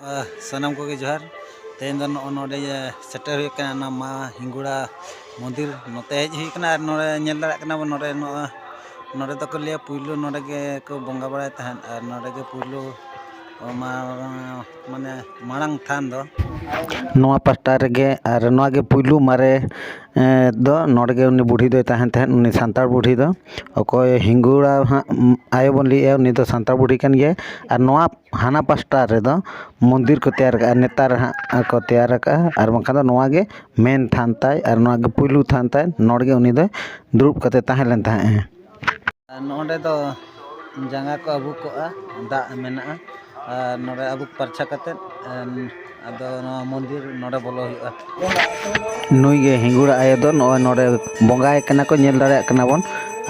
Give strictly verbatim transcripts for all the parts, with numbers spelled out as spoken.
ᱟᱦ, ᱥᱟᱱᱟᱢ ᱠᱚᱜᱮ ᱡᱚᱦᱟᱨ᱾ ᱛᱮᱦᱮᱧ ᱫᱚ ᱱᱚᱜᱼᱚ ᱱᱚᱰᱮ ᱥᱮᱴᱮᱨ ᱦᱩᱭ ᱟᱠᱟᱱᱟ, ᱚᱱᱟ ᱢᱟ ᱦᱤᱸᱜᱩᱲᱟ ᱢᱚᱱᱫᱤᱨ᱾ ᱱᱚᱛᱮ ᱦᱮᱡ ᱦᱩᱭ ᱟᱠᱟᱱᱟ ᱟᱨ ᱱᱚᱰᱮ ᱧᱮᱞ ᱫᱟᱲᱮᱭᱟᱜ ᱠᱟᱱᱟ ᱵᱚᱱ, ᱱᱚᱰᱮ ᱱᱚᱜᱼᱚ ᱱᱚᱰᱮ ᱫᱚᱠᱚ ᱞᱟᱹᱭᱟ ᱯᱩᱭᱞᱩ ᱱᱚᱰᱮ ᱜᱮ ᱠᱚ ᱵᱚᱸᱜᱟ ᱵᱟᱲᱟᱭ ᱛᱟᱦᱮᱸᱫ ᱟᱨ ᱱᱚᱰᱮ ᱜᱮ ᱯᱩᱭᱞᱩ ᱢᱟ-, ᱢᱟᱱᱮ ᱢᱟᱲᱟᱝ ᱛᱷᱟᱱ ᱫᱚ᱾ ᱱᱚᱣᱟ ᱯᱟᱥᱴᱟ ᱨᱮᱜᱮ ᱟᱨ ᱱᱚᱣᱟ ᱜᱮ ᱯᱩᱭᱞᱩ ᱢᱟᱨᱮ, ᱮ, ᱫᱚ ᱱᱚᱰᱮ ᱜᱮ ᱩᱱᱤ ᱵᱩᱰᱷᱤ ᱫᱚᱭ ᱛᱟᱦᱮᱱ ᱛᱟᱦᱮᱸᱫ, ᱩᱱᱤ ᱥᱟᱱᱛᱟᱲ ᱵᱩᱰᱷᱤ ᱫᱚ᱾ ᱚᱠᱚᱭ ᱦᱤᱸᱜᱩᱲᱟ ᱦᱟᱸᱜ, ᱩᱢ, ᱟᱭᱳ ᱵᱚᱱ ᱞᱟᱹᱭᱮᱜᱼᱟ, ᱩᱱᱤ ᱫᱚ ᱥᱟᱱᱛᱟᱲ ᱵᱩᱰᱷᱤ ᱠᱟᱱ ᱜᱮᱭᱟᱭ᱾ ᱟᱨ ᱱᱚᱣᱟ ᱦᱟᱱᱟ ᱯᱟᱥᱴᱟ ᱨᱮᱫᱚ ᱢᱚᱱᱫᱤᱨ ᱠᱚ ᱛᱮᱭᱟᱨ ᱠᱟᱜᱼᱟ, ᱱᱮᱛᱟᱨ ᱦᱟᱸᱜ ᱠᱚ ᱛᱮᱭᱟᱨ ᱠᱟᱜᱼᱟ, ᱟᱨ ᱵᱟᱝᱠᱷᱟᱱ ᱫᱚ ᱱᱚᱣᱟ ᱜᱮ ᱢᱮᱱ ᱛᱷᱟᱱ ᱛᱟᱭ, ᱟᱨ ᱱᱚᱣᱟ ᱜᱮ ᱯᱩᱭᱞᱩ ᱛᱷᱟᱱ ᱛᱟᱭ, ᱱᱚᱰᱮ ᱜᱮ ᱩᱱᱤ ᱫᱚᱭ ᱫᱩᱲᱩᱵ ᱠᱟᱛᱮ ᱛᱟᱦᱮᱸ ᱞᱮᱱ ᱛᱟᱦᱮᱸᱫ᱾ ᱟᱨ ᱱᱚᱰᱮ ᱫᱚ ᱡᱟᱸᱜᱟ ᱠᱚ ᱟᱹᱵᱩᱠ ᱠᱚᱜᱼᱟ, ᱫᱟᱜ ᱢᱮᱱᱟᱜᱼᱟ, ᱟᱨ ᱱᱚᱰᱮ ᱟᱹᱵᱩᱠ ᱯᱟᱨᱪᱷᱟ ᱠᱟᱛᱮᱫ, ᱮᱱ, ᱟᱫᱚ ᱱᱚᱣᱟ ᱢᱚᱱᱫᱤᱨ ᱱᱚᱰᱮ ᱵᱚᱞᱚ ᱦᱩᱭᱩᱜᱼᱟ᱾ ᱱᱩᱭ ᱜᱮ ᱦᱤᱸᱜᱩᱲᱟ ᱟᱭᱳ ᱫᱚ ᱱᱚᱜᱼᱚᱭ ᱱᱚᱰᱮ ᱵᱚᱸᱜᱟᱭ ᱠᱟᱱᱟ ᱠᱚ, ᱧᱮᱞ ᱫᱟᱲᱮᱭᱟᱜ ᱠᱟᱱᱟ ᱵᱚᱱ,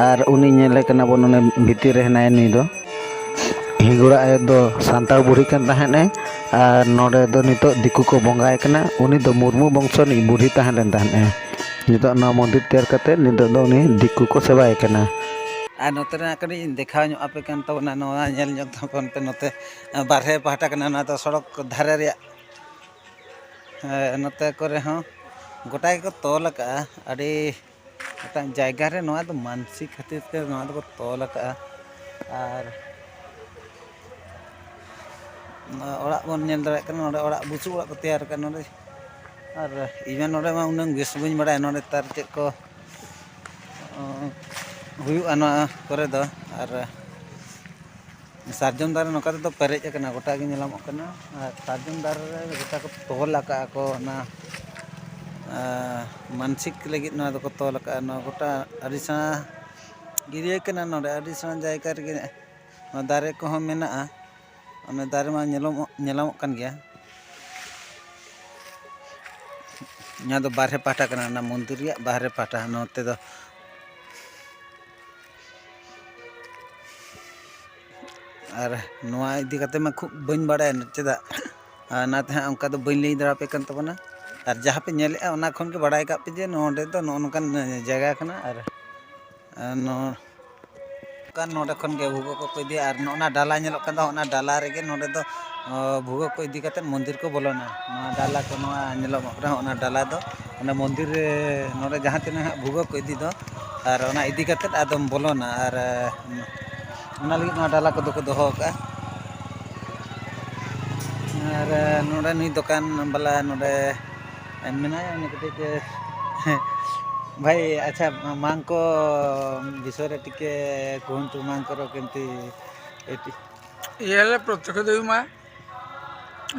ᱟᱨ ᱩᱱᱤ ᱧᱮᱞᱮ ᱠᱟᱱᱟ ᱵᱚᱱ, ᱚᱱᱮ ᱵᱷᱤᱛᱤᱨ ᱨᱮ ᱦᱮᱱᱟᱭᱟ ᱱᱩᱭ ᱫᱚ᱾ ᱦᱤᱸᱜᱩᱲᱟ ᱟᱭᱳ ᱫᱚ ᱥᱟᱱᱛᱟᱲ ᱵᱩᱲᱦᱤ ᱠᱟᱱ ᱛᱟᱦᱮᱸᱫ ᱮ, ᱟᱨ ᱱᱚᱰᱮ ᱫᱚ ᱱᱤᱛᱚᱜ ᱫᱤᱠᱩ ᱠᱚ ᱵᱚᱸᱜᱟᱭ ᱠᱟᱱᱟ᱾ ᱩᱱᱤ ᱫᱚ ᱢᱩᱨᱢᱩ ᱵᱚᱝᱥᱚ ᱨᱤᱱᱤᱡ ᱵᱩᱲᱦᱤ ᱛᱟᱦᱮᱸ ᱞᱮᱱ ᱛᱟᱦᱮᱸᱫ ᱮ᱾ ᱱᱤᱛᱚᱜ ᱱᱚᱣᱟ ᱢᱚᱱᱫᱤᱨ ᱛᱮᱭᱟᱨ ᱠᱟᱛᱮ ᱱᱤᱛᱚᱜ ᱫᱚ ᱩᱱᱤ ᱫᱤᱠᱩ ᱠᱚ ᱥᱮᱵᱟᱭᱮ ᱠᱟᱱᱟ᱾ ᱟᱨ ᱱᱚᱛᱮ ᱨᱮᱱᱟᱜ ᱠᱟᱹᱴᱤᱡ ᱤᱧ ᱫᱮᱠᱷᱟᱣ ᱧᱚᱜ ᱟᱯᱮ ᱠᱟᱱ ᱛᱟᱵᱚᱱᱟ, ᱱᱚᱣᱟ ᱧᱮᱞ ᱧᱚᱜ ᱛᱟᱵᱚᱱ ᱯᱮ᱾ ᱱᱚᱛᱮ ᱵᱟᱨᱦᱮ ᱯᱟᱦᱴᱟ ᱠᱟᱱᱟ, ᱱᱚᱣᱟ ᱫᱚ ᱥᱚᱲᱚᱠ ᱫᱷᱟᱨᱮ ᱨᱮᱭᱟᱜ᱾ ᱦᱮᱸ, ᱱᱚᱛᱮ ᱠᱚᱨᱮ ᱦᱚᱸ ᱜᱚᱴᱟ ᱜᱮᱠᱚ ᱛᱚᱞ ᱟᱠᱟᱜᱼᱟ᱾ ᱟᱹᱰᱤ ᱢᱤᱫᱴᱟᱝ ᱡᱟᱭᱜᱟ ᱨᱮ ᱱᱚᱣᱟ ᱫᱚ ᱢᱟᱱᱥᱤᱠ ᱠᱷᱟᱹᱛᱤᱨ ᱛᱮ ᱱᱚᱣᱟ ᱫᱚᱠᱚ ᱛᱚᱞ ᱟᱠᱟᱜᱼᱟ᱾ ᱟᱨ ᱱᱚᱣᱟ ᱚᱲᱟᱜ ᱵᱚᱱ ᱧᱮᱞ ᱫᱟᱲᱮᱭᱟᱜ ᱠᱟᱱᱟ, ᱱᱚᱰᱮ ᱚᱲᱟᱜ, ᱵᱩᱥᱩᱵ ᱚᱲᱟᱜ ᱠᱚ ᱛᱮᱭᱟᱨ ᱟᱠᱟᱫ ᱱᱚᱰᱮ᱾ ᱟᱨ ᱤᱧ ᱢᱟ ᱱᱚᱰᱮ ᱢᱟ ᱩᱱᱟᱹᱝ ᱵᱮᱥ ᱵᱟᱹᱧ ᱵᱟᱲᱟᱭᱟ, ᱱᱚᱰᱮ ᱛᱟᱨ ᱪᱮᱫ ᱠᱚ, ᱚ, ᱦᱩᱭᱩᱜᱼᱟ ᱱᱚᱣᱟ ᱠᱚᱨᱮ ᱫᱚ᱾ ᱟᱨ ᱥᱟᱨᱡᱚᱢ ᱫᱟᱨᱮ ᱱᱚᱝᱠᱟ ᱛᱮᱫᱚ ᱯᱮᱨᱮᱡ ᱟᱠᱟᱱᱟ, ᱜᱚᱴᱟ ᱜᱮ ᱧᱮᱞᱚᱜ ᱠᱟᱱᱟ᱾ ᱟᱨ ᱥᱟᱨᱡᱚᱢ ᱫᱟᱨᱮ ᱨᱮ ᱜᱚᱴᱟ ᱠᱚ ᱛᱚᱞ ᱟᱠᱟᱫᱼᱟ ᱠᱚ ᱚᱱᱟ, ᱟᱨ, ᱢᱟᱱᱥᱤᱠ ᱞᱟᱹᱜᱤᱫ ᱱᱚᱣᱟ ᱫᱚᱠᱚ ᱛᱚᱞ ᱟᱠᱟᱫᱼᱟ᱾ ᱱᱚᱣᱟ ᱜᱚᱴᱟ ᱟᱹᱰᱤ ᱥᱮᱬᱟ ᱮᱨᱤᱭᱟ ᱠᱟᱱᱟ, ᱱᱚᱰᱮ ᱟᱹᱰᱤ ᱥᱮᱬᱟ ᱡᱟᱭᱜᱟ ᱨᱮᱜᱮ ᱱᱚᱣᱟ ᱫᱟᱨᱮ ᱠᱚᱦᱚᱸ ᱢᱮᱱᱟᱜᱼᱟ᱾ ᱚᱱᱟ ᱫᱟᱨᱮ ᱢᱟ ᱧᱮᱞᱚᱜ, ᱧᱮᱞᱚᱜ ᱠᱟᱱ ᱜᱮᱭᱟ᱾ ᱱᱚᱣᱟ ᱫᱚ ᱵᱟᱨᱦᱮ ᱯᱟᱦᱴᱟ ᱠᱟᱱᱟ, ᱚᱱᱟ ᱢᱚᱱᱫᱤᱨ ᱨᱮᱭᱟᱜ ᱵᱟᱨᱦᱮ ᱯᱟᱦᱴᱟ᱾ ᱱᱚᱛᱮ ᱫᱚ ᱟᱨ ᱱᱚᱣᱟ ᱤᱫᱤ ᱠᱟᱛᱮ ᱢᱟ ᱠᱷᱩᱵ ᱵᱟᱹᱧ ᱵᱟᱲᱟᱭᱟ, ᱪᱮᱫᱟᱜ? ᱟᱨ ᱚᱱᱟᱛᱮ ᱦᱟᱸᱜ ᱚᱱᱠᱟ ᱫᱚ ᱵᱟᱹᱧ ᱞᱟᱹᱭ ᱫᱟᱲᱮᱭᱟᱯᱮ ᱠᱟᱱ ᱛᱟᱵᱚᱱᱟ᱾ ᱟᱨ ᱡᱟᱦᱟᱸ ᱯᱮ ᱧᱮᱞᱮᱫᱼᱟ, ᱚᱱᱟ ᱠᱷᱚᱱ ᱜᱮ ᱵᱟᱲᱟᱭ ᱠᱟᱜ ᱯᱮ ᱡᱮ ᱱᱚᱰᱮ ᱫᱚ ᱱᱚᱜᱼᱚ ᱱᱚᱝᱠᱟᱱ ᱡᱟᱭᱜᱟ ᱠᱟᱱᱟ᱾ ᱟᱨ, ᱟᱨ ᱱᱚ-, ᱠᱟᱱ, ᱱᱚᱰᱮ ᱠᱷᱚᱱ ᱜᱮ ᱵᱷᱩᱜᱟᱹᱜ ᱠᱚᱠᱚ ᱤᱫᱤᱭᱟ᱾ ᱟᱨ ᱱᱚᱜᱼᱚ ᱱᱟ ᱰᱟᱞᱟ ᱧᱮᱞᱚᱜ ᱠᱟᱱ ᱫᱚ, ᱚᱱᱟ ᱰᱟᱞᱟ ᱨᱮᱜᱮ ᱱᱚᱰᱮ ᱫᱚ, ᱚ, ᱵᱷᱩᱜᱟᱹᱜ ᱠᱚ ᱤᱫᱤ ᱠᱟᱛᱮᱫ ᱢᱚᱱᱫᱤᱨ ᱠᱚ ᱵᱚᱞᱚᱱᱟ᱾ ᱱᱚᱣᱟ ᱰᱟᱞᱟ ᱠᱚ, ᱱᱚᱣᱟ ᱧᱮᱞᱚᱜ ᱠᱟᱱᱟ, ᱚᱱᱟ ᱰᱟᱞᱟ ᱫᱚ ᱚᱱᱟ ᱢᱚᱱᱫᱤᱨ ᱨᱮ, ᱱᱚᱰᱮ ᱡᱟᱦᱟᱸ ᱛᱤᱱᱟᱹᱜ ᱦᱟᱸᱜ ᱵᱷᱩᱜᱟᱹᱜ ᱠᱚ ᱤᱫᱤ ᱫᱚ, ᱟᱨ ᱚᱱᱟ ᱤᱫᱤ ᱠᱟᱛᱮᱫ ᱟᱫᱚᱢ ᱵᱚᱞᱚᱱᱟ᱾ ᱟᱨ, ᱮ, ᱚᱱᱟ ᱞᱟᱹᱜᱤᱫ ᱱᱚᱣᱟ ᱰᱟᱞᱟ ᱠᱚᱫᱚ ᱠᱚ ᱫᱚᱦᱚ ᱟᱠᱟᱫᱼᱟ᱾ ᱟᱨ, ᱮ, ᱱᱚᱰᱮ ᱱᱩᱭ ᱫᱚᱠᱟᱱ ᱵᱟᱞᱟ ᱱᱚᱰᱮ ᱢᱮᱱᱟᱭᱟ, ᱩᱱᱤ ᱠᱟᱹᱴᱤᱡ, ᱮ, ᱵᱷᱟᱭ, ᱟᱪᱪᱷᱟ, ᱢᱟᱝᱠᱚ ᱵᱤᱥᱚᱭ ᱨᱮ ᱴᱤᱠᱮ ᱠᱩᱦᱚᱱᱛᱩ, ᱢᱟᱝᱠᱚ ᱨᱚ କେମିତି ଏଠି? ଇଏ ହେଲେ ପ୍ରତ୍ୟକ୍ଷ ଦେବୀ ମା।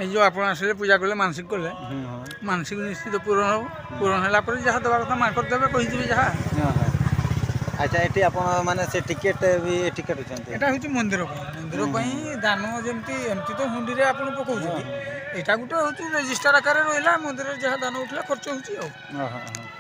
ଏଇ ଯେଉଁ ଆପଣ ଆସିଲେ, ପୂଜା କଲେ, ମାନସିକ କଲେ, ହୁଁ, ହଁ। ମାନସିକ ନିଶ୍ଚିତ ପୂରଣ ହବ। ହୁଁ। ପୂରଣ ହେଲା ପରେ ଯାହା ଦେବା କଥା ମାଙ୍କର ଦେବେ, କହିଥିବେ ଯାହା। ହଁ, ହଁ। ଆଚ୍ଛା, ଏଠି ଆପଣ ମାନେ ସେ ଟିକେଟ ବି, ଟିକେଟ ଅଛନ୍ତି? ଏଟା ହେଉଛି ମନ୍ଦିର ପାଇଁ। ମନ୍ଦିର ହୁଁ, ପାଇଁ ହୁଁ। ଦାନ, ଯେମିତି ଏମିତି ତ ହୁଣ୍ଡିରେ ଆପଣ ପକଉଛନ୍ତି, ହଁ, ହଁ। ଏଇଟା ଗୋଟେ ହେଉଛି ରେଜିଷ୍ଟର ଆକାରରେ ରହିଲା, ମନ୍ଦିରରେ ଯାହା ଦାନ ଉଠିଲା, ଖର୍ଚ୍ଚ ହେଉଛି ଆଉ। ହଁ, ହଁ, ହଁ।